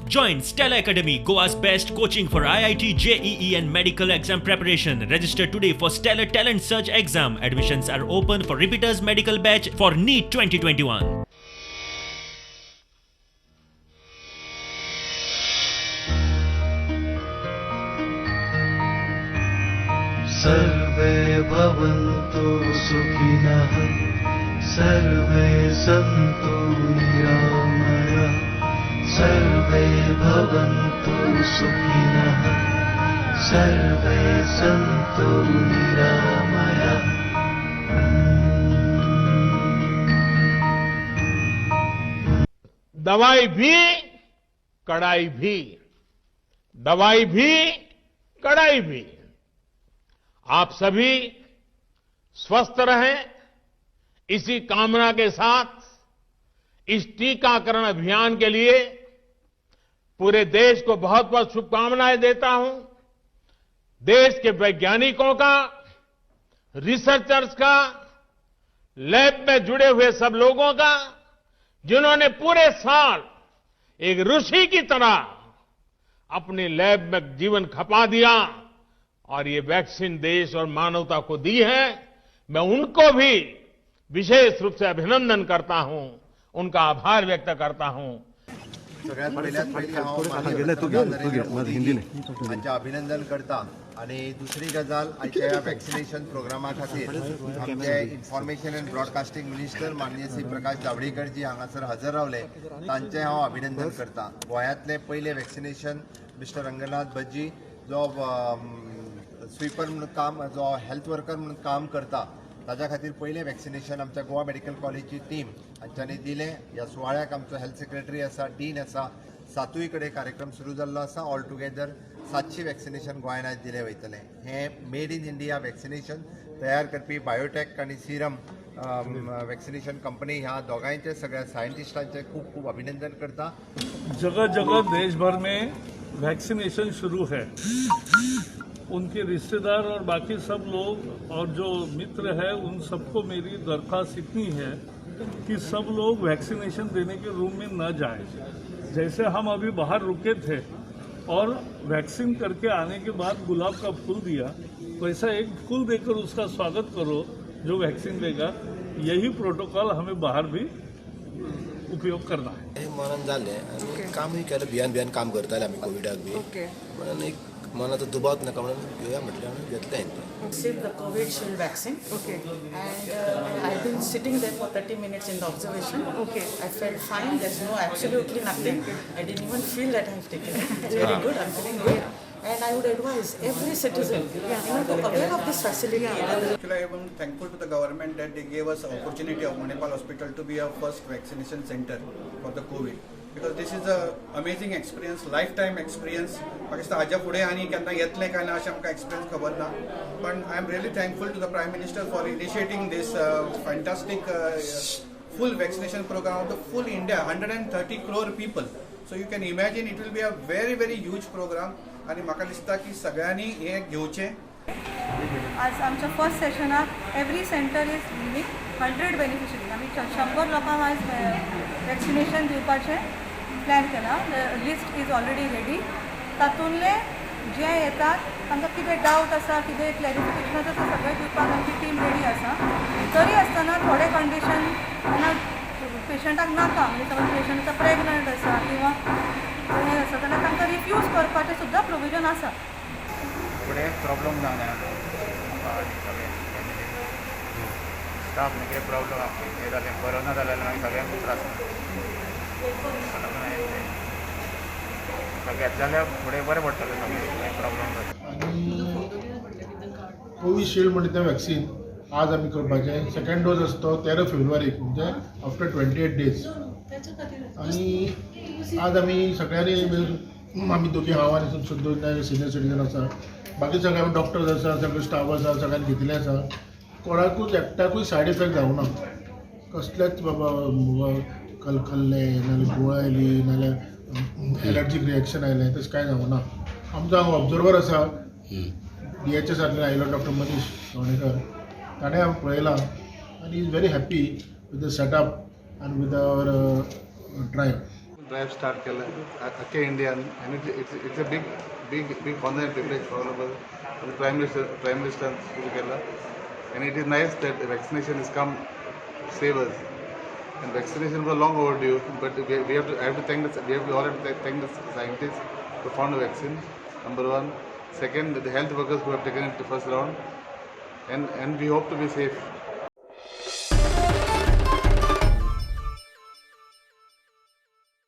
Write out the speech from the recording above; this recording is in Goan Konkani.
Join Stella Academy, Goa's best coaching for IIT, JEE, and medical exam preparation. Register today for Stellar Talent Search exam. Admissions are open for repeaters medical batch for NEET 2021. Survey भवन्तु सुखिनः, सर्वे सन्तु निरामयाः, सर्वे भवन्तु सुखिनः, सर्वे सन्तु निरामयाः. दवाई भी कड़ाई भी, दवाई भी कड़ाई भी. आप सभी स्वस्थ रहें, इसी कामना के साथ इस टीकाकरण अभियान के लिए पूरे देश को बहुत बहुत शुभकामनाएं देता हूं. देश के वैज्ञानिकों का, रिसर्चर्स का, लैब में जुड़े हुए सब लोगों का, जिन्होंने पूरे साल एक ऋषि की तरह अपनी लैब में जीवन खपा दिया और ये वैक्सीन देश और मानवता को दी है. मैं उनको भी विशेष रूप से अभिनंदन करता हूं, उनका आभार व्यक्त करता हूं. सगळ्यात पयल्यात पयलीं हांव माननीय पंतप्रधान नरेंद्र मोदीजी हांचें अभिनंदन करता आनी दुसरी गजाल, आयच्या ह्या वॅक्सिनेशन प्रोग्रामा खातीर आमचे इन्फॉर्मेशन अँड ब्रॉडकास्टिंग मिनिस्टर माननीय श्री प्रकाश जावडेकर जी हांगासर हजर रावले, तांचें हांव अभिनंदन करता. गोंयांतलें पयलें वॅक्सिनेशन मिस्टर रंगनाथ बज्जी, जो स्वीपर म्हणून काम, जो हेल्थ वर्कर म्हणून काम करता, ताज्या खातीर पयलें वॅक्सिनेशन आमच्या गोवा मेडिकल कॉलेजची टीम हांच्यांनी दिलें. ह्या सुवाळ्याक आमचो हेल्थ सेक्रेटरी आसा, डीन आसा. सातूय कडेन कार्यक्रम सुरू जाल्लो आसा. ऑल टुगेदर 700 वॅक्सिनेशन गोंयांत आयज दिलें वयतलें. हें मेड इन इंडिया वॅक्सिनेशन तयार करपी बायोटॅक आनी सिरम वॅक्सिनेशन कंपनी, ह्या दोगांयचे सगळ्या सायंटिस्टांचे खूब खूब अभिनंदन करता. जगह जगह देश भर में वैक्सीनेशन शुरू है. उनके रिश्तेदार और बाकी सब लोग और जो मित्र है, उन सबको मेरी दरख्वास्त इतनी है कि सब लोग वैक्सीनेशन देने के रूम में न जाएं. जैसे हम अभी बाहर रुके थे और वैक्सीन करके आने के बाद गुलाब का फूल दिया, वैसा एक फूल देकर उसका स्वागत करो जो वैक्सीन लेगा. यही प्रोटोकॉल हमें बाहर भी उपयोग करना है. हें मनान जालें आनी कामूय केलें. भियान भियान काम करताले आमी कोविडाक बी. म्हणून एक मनाचो दुबावच नाका म्हणून घेवया म्हटलें आनी घेतलें हांवें तें. Received the Covishield vaccine. And I've been sitting there for 30 minutes in the observation. I felt fine. There's no absolutely nothing. I didn't even feel that I've taken it. It's very good. I'm feeling good. And I would advise every citizen to avail of this facility. Actually, I am thankful to the government that they gave us opportunity of Manipal Hospital to be our first vaccination center for the COVID. Because this is a amazing experience, lifetime experience. म्हाका दिसता हाज्या फुडें आनी केन्ना येतलें काय ना अशें आमकां एक्सपिरियन्स खबर ना, पण I am really thankful to the Prime Minister for initiating this fantastic full vaccination program of the full India, 130 crore people. So you can imagine it will be a very, very huge program. आनी म्हाका दिसता की सगळ्यांनी हें घेवचें. आज आमच्या first सेशनाक every center is giving 100 beneficiary. आमी 100 लोकांक आयज वॅक्सिनेशन दिवपाचें प्लॅन केलां. List is already ready. तातूंतले जे येतात, तांकां कितें डावट आसा, कितें क्लॅरिफिकेशन आसा, तें सगळें दिवपाक आमची टीम रेडी आसा. तरी आसतना थोडे कंडिशन जेन्ना पेशंटाक नाका, म्हणजे समज पेशंट आतां प्रेग्नंट आसा किंवा हें आसा, जाल्यार तांकां रिफ्यूज करपाचें सुद्दां प्रोविजन आसा. फुडें प्रॉब्लम जावना म्हाका आनी सगळें फॅमिली स्टाफ न्ही, कितें प्रॉब्लम हें जालें, बरो ना जाल्यार मागीर सगळ्यांकूच त्रास ताका लागून हांवें तें घेतलें जाल्यार फुडें बरें पडटलें सगळें, कांय प्रॉब्लम जाता. आनी कोविशिल्ड म्हणटा तें वॅक्सीन आज आमी करपाचें. सेकंड डोज आसा तो 13 फेब्रुवारीक, म्हणजे आफ्टर 28 डेज. आनी आज आमी सगळ्यांनी, आमी दोगी, हांव आनी संतोष नायक सिनियर सिटीजन आसा, बाकी सगळे आमी डॉक्टर्स आसा, सगळे स्टाफ आसा, सगळ्यांनी घेतिल्लें आसा. कोणाकूच एकट्याकूय सायड इफेक्ट जावना कसलेच. बाबा कलकल्लें नाल्यार गुळ आयली नाल्यार एलर्जीक रिएक्शन आयलें, तशें कांय जावना. आमचो हांगा ऑब्जर्वर आसा, डीएचएसांतल्यान आयिल्लो डॉक्टर मनीष गावणेकर, ताणें हांवें पळयलां आनी is very happy with the setup आनी with our drive. Drive start केला अख्ख्या इंडियान आनी it's a big big big honour and privilege for all of us. Prime मिनिस्टरान सुरू केला आनी it is nice that vaccination is come save us. And vaccination was long overdue, but we have to, I have to thank the, we have to all have to thank the scientists who found the vaccine, number one. Second, the health workers who have taken it the first round. And we hope to be safe.